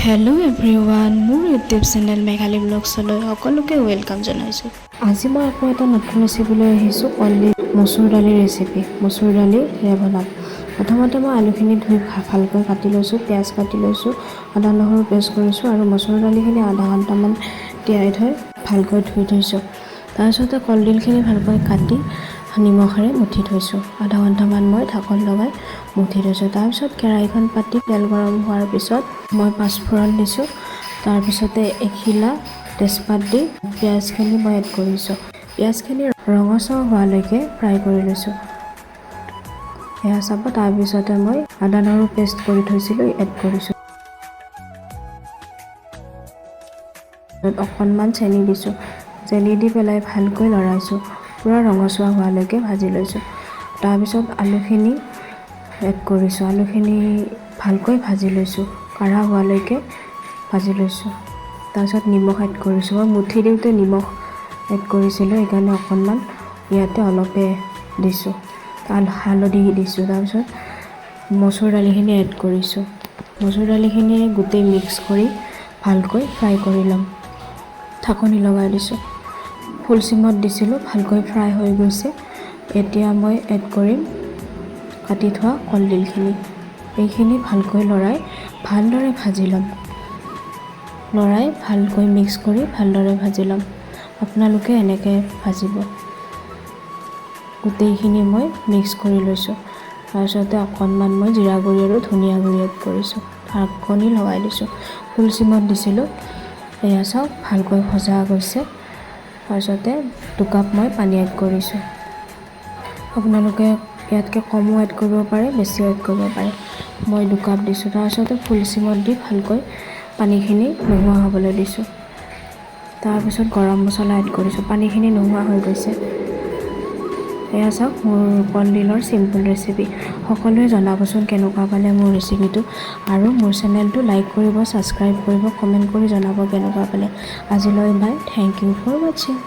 Hello' everyone, মোৰ YouTube channel Meghali ব্লগছলৈ সকলোকে welcome জনাইছোঁ। আজি মই আকৌ এটা নতুন ৰেচিপি লৈ আহিছোঁ, কলডিল মচুৰ দালিৰ ৰেচিপি। মচুৰ দালি সেয়া বনাম। প্ৰথমতে মই আলুখিনি ধুই ভালকৈ কাটি লৈছোঁ, পিঁয়াজ কাটি লৈছোঁ, আদা নহৰু পেষ্ট কৰিছোঁ আৰু মচুৰ দালিখিনি আধা ঘণ্টামান তিয়াই থৈ ভালকৈ ধুই থৈছোঁ। তাৰপিছতে কলডিলখিনি ভালকৈ কাটি নিমখেৰে মুঠি থৈছোঁ। আধা ঘণ্টামান মই ঢাকন লগাই মুঠি থৈছোঁ। তাৰপিছত কেৰাহীখন পাতি তেল গৰম হোৱাৰ পিছত মই পাঁচফোৰণ দিছোঁ। তাৰপিছতে এখিলা তেজপাত দি পিঁয়াজখিনি মই এড কৰিছোঁ। পিঁয়াজখিনি ৰঙচুৱা হোৱালৈকে ফ্ৰাই কৰি লৈছোঁ, এয়া চাব। তাৰপিছতে মই আদা নহৰু পেষ্ট কৰি থৈছিলোঁ, এড কৰিছোঁ। অকণমান চেনি দিছোঁ। চেনি দি পেলাই ভালকৈ লৰাইছোঁ, পূৰা ৰঙচুৱা হোৱালৈকে ভাজি লৈছোঁ। তাৰপিছত আলুখিনি এড কৰিছোঁ। আলুখিনি ভালকৈ ভাজি লৈছোঁ, কাঢ়া হোৱালৈকে ভাজি লৈছোঁ। তাৰপিছত নিমখ এড কৰিছোঁ। মই মুঠি দিওঁতে নিমখ এড কৰিছিলোঁ, সেইকাৰণে অকণমান ইয়াতে অলপে দিছোঁ। হালধি দিছোঁ। তাৰপিছত মচুৰ দালিখিনি এড কৰিছোঁ। মচুৰ দালিখিনি গোটেই মিক্স কৰি ভালকৈ ফ্ৰাই কৰি ল'ম। ঢাকনি লগাই দিছোঁ। ফুল চিমত দিছিলোঁ, ভালকৈ ফ্ৰাই হৈ গৈছে। এতিয়া মই এড কৰিম কাটি থোৱা কলডিলখিনি। এইখিনি ভালকৈ লৰাই ভালদৰে ভাজি ল'ম। লৰাই ভালকৈ মিক্স কৰি ভালদৰে ভাজি ল'ম। আপোনালোকে এনেকৈ ভাজিব। গোটেইখিনি মই মিক্স কৰি লৈছোঁ। তাৰপিছতে অকণমান মই জিৰা গুড়ি আৰু ধনিয়া গুড়ি এড কৰিছোঁ। ঢাকনি লগাই দিছোঁ। ফুল চিমত দিছিলোঁ। এয়া চাওক, ভালকৈ ভজা গৈছে। তাৰপিছতে 2 কাপ মই পানী এড কৰিছোঁ। আপোনালোকে ইয়াতকৈ কমো এড কৰিব পাৰে, বেছিও এড কৰিব পাৰে। মই 2 কাপ দিছোঁ। তাৰপিছতে ফুল চিমত দি ভালকৈ পানীখিনি নোহোৱা হ'বলৈ দিছোঁ। তাৰপিছত গৰম মছলা এড কৰিছোঁ। পানীখিনি নোহোৱা হৈ গৈছে। এয়া চাওক, মোৰ কলডিলৰ চিম্পল ৰেচিপি। সকলোৱে জনাবচোন কেনেকুৱা পালে মোৰ ৰেচিপিটো আৰু মোৰ চেনেলটো লাইক কৰিব, ছাবস্ক্ৰাইব কৰিব, কমেণ্ট কৰি জনাব কেনেকুৱা পালে। আজিলৈ bye, thank you for watching.